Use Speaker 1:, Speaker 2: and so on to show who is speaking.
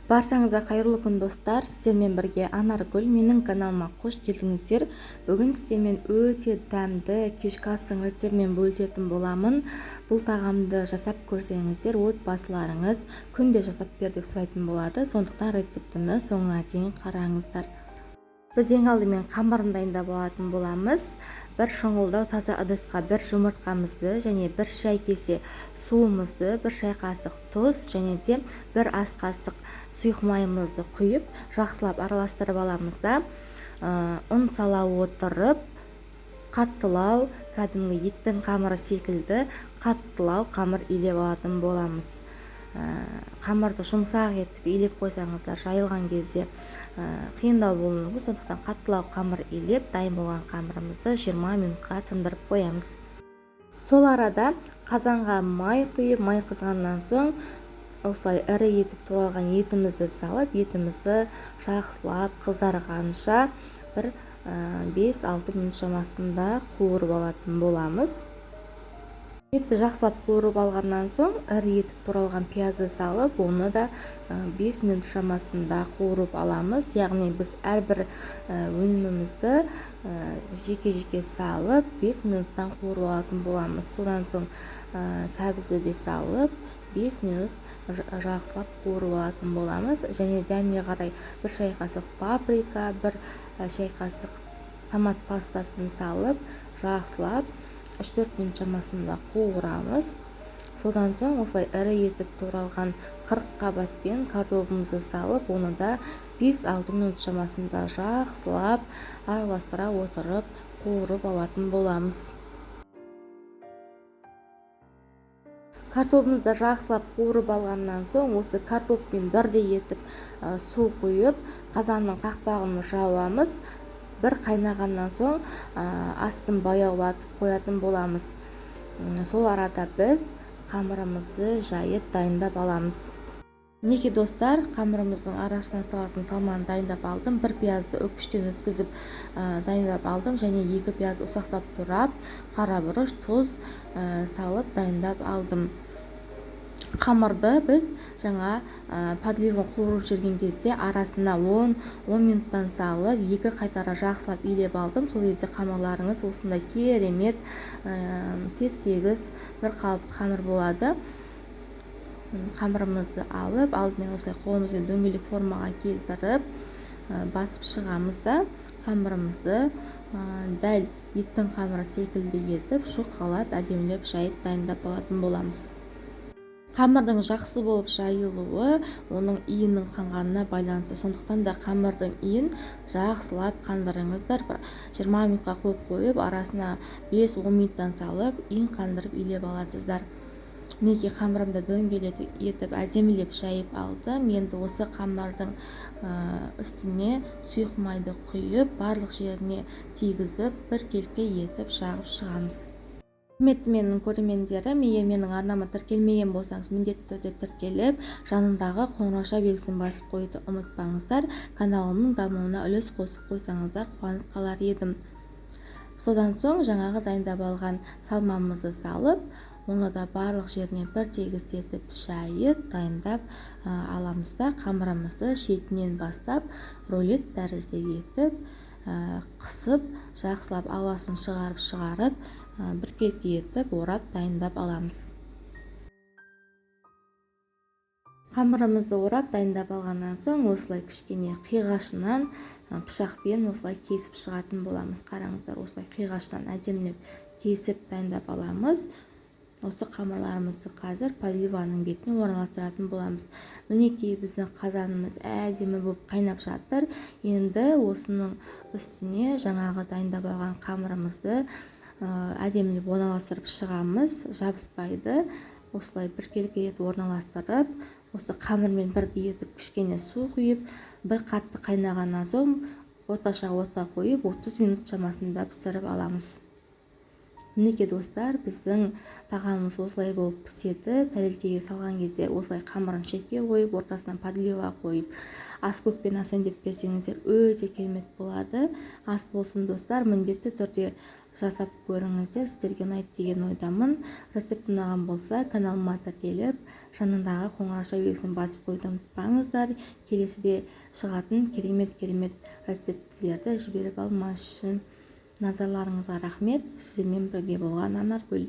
Speaker 1: Баршаңызға қайырлы күн, достар! Сіздермен бірге Анаргүл. Менің каналыма қош келдіңіздер. Бүгін сіздермен өте дәмді кешкі астың рецептімен бөлісетін боламын. Бұл тағамды жасап көрсеңіздер, отбасыларыңыз күнде жасап бер деп сұрайтын болады. Сондықтан рецептіні соңына дейін қараңыздар. Біз ең алдымен қамырын дайындап алатын боламыз. Бір шұңғылдау таза ыдысқа бір жұмыртқамызды және бір шай кесе суымызды, бір шай қасық тұз және де бір ас қасық сұйық майымызды құйып, жақсылап араластырып аламыз да, ұн сала отырып, қаттылау, кәдімгі еттің қамыры секілді қаттылау қамыр илеп алатын боламыз. Қамырды жұмсақ етіп илеп қойсаңыздар, жайылған кезде қиындау болуы мүмкін. Сондықтан қаттылау қамыр илеп, дайын болған қамырымызды 20 минутқа тындырып қоямыз. Сол арада қазанға май құйып, май қызғаннан соң осылай ірі етіп туралған етімізді салып, етімізді жақсылап қызарғанша бір 5-6 минут шамасында қуырып алатын боламыз. Етті жақсылап қуырып алғаннан соң ірі етіп туралған пиязды салып, оны да 5 минут шамасында қуырып аламыз. Яғни біз әрбір өнімімізді жеке-жеке салып, 5 минуттан қуырып алатын боламыз. Содан соң сәбізді де салып, 5 минут жақсылап қуырып алатын боламыз. Және дәміне қарай бір шай қасық паприка, бір шай қасық томат пастасын салып, жақсылап 3-4 минут шамасында қуырамыз. Содан соң осылай ірі етіп туралған 40 қабатпен картобымызды салып, оны да 5-6 минут шамасында жақсылап араластыра отырып қуырып алатын боламыз. Картобымызды жақсылап қуырып алғаннан соң осы картоппен бірдей етіп су құйып, қазанның қақпағын жабамыз. Бір қайнағаннан соң астын баяулатып қоятын боламыз. Сол арада біз қамырымызды жайып дайындап аламыз. Мінекей, достар, қамырымыздың арасына салатын салманы дайындап алдым. Бір пиязды үкіштен өткізіп дайындап алдым және 2 пияз ұсақтап турап, қара бұрыш, тұз салып дайындап алдым. Қамырды біз жаңа подливын қуырып жүрген кезде арасына 10 минуттан салып, 2 қайтара жақсылап илеп алдым. Сол кезде қамырларыңыз осындай керемет, теп-тегіс бір қалыпты қамыр болады. Қамырымызды алып, алдымен осылай қолымызбен дөңгелек формаға келтіріп, басып шығамыз да, қамырымызды дәл еттің қамыры секілді етіп, жұқалап, әдемілеп жайып дайындап алатын боламыз. Қамырдың жақсы болып жайылуы оның иінінің қанғанына байланысты. Сондықтан да қамырдың иін жақсылап қандырыңыздар. Бір 20 минутқа қойып қойып, арасына 5-10 минуттан салып, иін қандырып илеп аласыздар. Мінекей, қамырымды дөңгелек етіп әдемілеп жайып алдым. Енді осы қамырдың үстіне сұйық майды құйып, барлық жеріне тигізіп, біркелкі етіп жағып шығамыз. Құрметті менің көрермендерім, егер менің арнама тіркелмеген болсаңыз, міндетті түрде тіркеліп, жанындағы қоңырауша белгісін басып қоюды ұмытпаңыздар. Каналымның дамуына үлес қосып қойсаңыздар, қуанып қалар едім. Содан соң жаңағы дайындап алған салмамызды салып, оны да барлық жеріне бір тегіс етіп жайып, дайындап аламыз да, қамырымызды шетінен бастап рулет тәрізді етіп, қысып, жақсылап ауасын шығарып-шығарып, біркелкі етіп орап дайындап аламыз. Қамырымызды орап дайындап алғаннан соң осылай кішкене қиғашынан пышақпен осылай кесіп шығатын боламыз. Қараңыздар, осылай қиғаштан әдемілеп кесіп дайындап аламыз. Осы қамырларымызды қазір подливаның бетіне орналастыратын боламыз. Мінекей, біздің қазанымыз әдемі болып қайнап жатыр. Енді осының үстіне жаңағы дайындап алған қамырымызды әдемілеп орналастырып шығамыз. Жабыспайды. Осылай біркелкі етіп орналастырып, осы қамырмен бірдей етіп кішкене су құйып, бір қатты қайнағаннан соң орташа отқа қойып, 30 минут шамасында пісіріп аламыз. Мінекей, достар, біздің тағамымыз осылай болып піседі. Тәрелкеге салған кезде осылай қамырын шетке қойып, ортасынан подлива қойып, ас көкпен асайын деп берсеңіздер, өте керемет болады. Ас болсын, достар, міндетті түрде Жасап көріңіздер, сіздерге ұнайды деген ойдамын. Рецепт ұнаған болса, каналыма тіркеліп, жанындағы қоңырауша белгісін басып қоюды ұмытпаңыздар. Келесіде шығатын керемет керемет рецептілерді жіберіп алмас үшін. Назарларыңызға рахмет. Сіздермен бірге болған Анаргүл.